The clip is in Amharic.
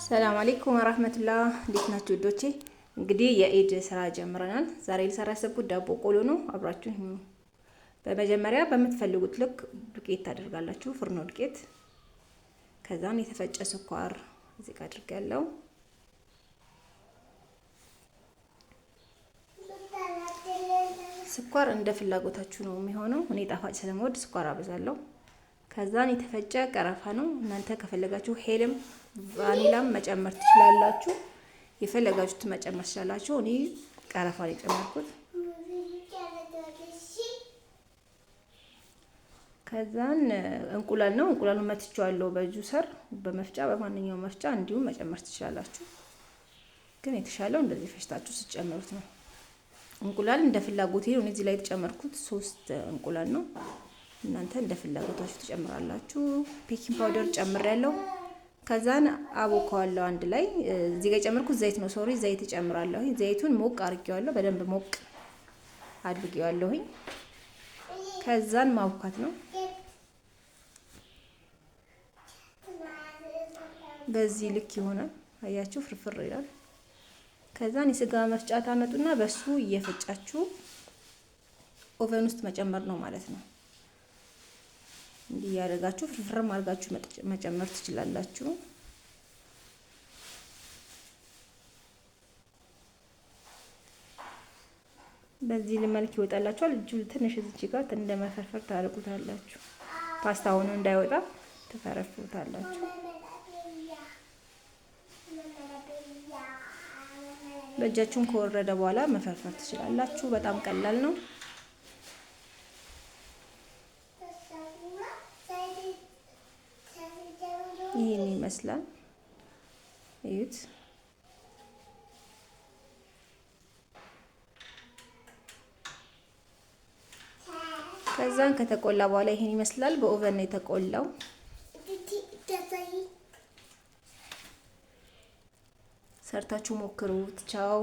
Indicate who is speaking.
Speaker 1: ሰላም አለይኩም ወራህመቱላህ፣ እንዴት ናችሁ ውዶቼ? እንግዲህ የኢድ ስራ ጀምረናል። ዛሬ ልሰራ ያሰብኩት ዳቦ ቆሎ ነው። አብራችሁ ሁኑ። በመጀመሪያ በምትፈልጉት ልክ ዱቄት ታደርጋላችሁ፣ ፍርኖ ዱቄት። ከዛን የተፈጨ ስኳር እዚህ ጋር አድርጋለሁ። ስኳር እንደ ፍላጎታችሁ ነው የሚሆነው። እኔ ጣፋጭ ስለምወድ ስኳር አበዛለሁ። ከዛን የተፈጨ ቀረፋ ነው። እናንተ ከፈለጋችሁ ሄልም ቫኒላም መጨመር ትችላላችሁ። የፈለጋችሁት መጨመር ትችላላችሁ። እኔ ቀረፋ ነው የጨመርኩት። ከዛን እንቁላል ነው። እንቁላሉን መትቼዋለሁ በ juicer፣ በመፍጫ፣ በማንኛውም መፍጫ እንዲሁም መጨመር ትችላላችሁ። ግን የተሻለው እንደዚህ ፈጭታችሁ ስትጨምሩት ነው። እንቁላል እንደ ፍላጎቴ ነው። እዚህ ላይ የተጨመርኩት 3 እንቁላል ነው። እናንተ እንደ ፍላጎታችሁ ትጨምራላችሁ። Baking powder ጨምሬያለሁ። ከዛን አቦካዋለሁ አንድ ላይ። እዚህ ጋር የጨመርኩት ዘይት ነው። Sorry፣ ዘይት እጨምራለሁ። ዘይቱን ሞቅ አድርጌዋለሁ። በደንብ ሞቅ አድርጌዋለሁኝ። ከዛን ማቡካት ነው። በዚህ ልክ ይሆናል። አያችሁ፣ ፍርፍር ይላል። ከዛን የስጋ መፍጫ ታመጡና በሱ እየፈጫችሁ oven ውስጥ መጨመር ነው ማለት ነው። እንዲህ እያደረጋችሁ ፍርፍርም አድርጋችሁ መጨመር ትችላላችሁ። በዚህ መልክ ይወጣላችኋል። እጁ ትንሽ እዚች ጋር እንደመፈርፈር ታደርጉታላችሁ። ፓስታ ሆኖ እንዳይወጣ ትፈረፍሩታላችሁ። በእጃችሁን ከወረደ በኋላ መፈርፈር ትችላላችሁ። በጣም ቀላል ነው። ይህን ይመስላል። እዩት። ከዛን ከተቆላ በኋላ ይህን ይመስላል። በ oven ነው የተቆላው። ሰርታችሁ ሞክሩት። ቻው።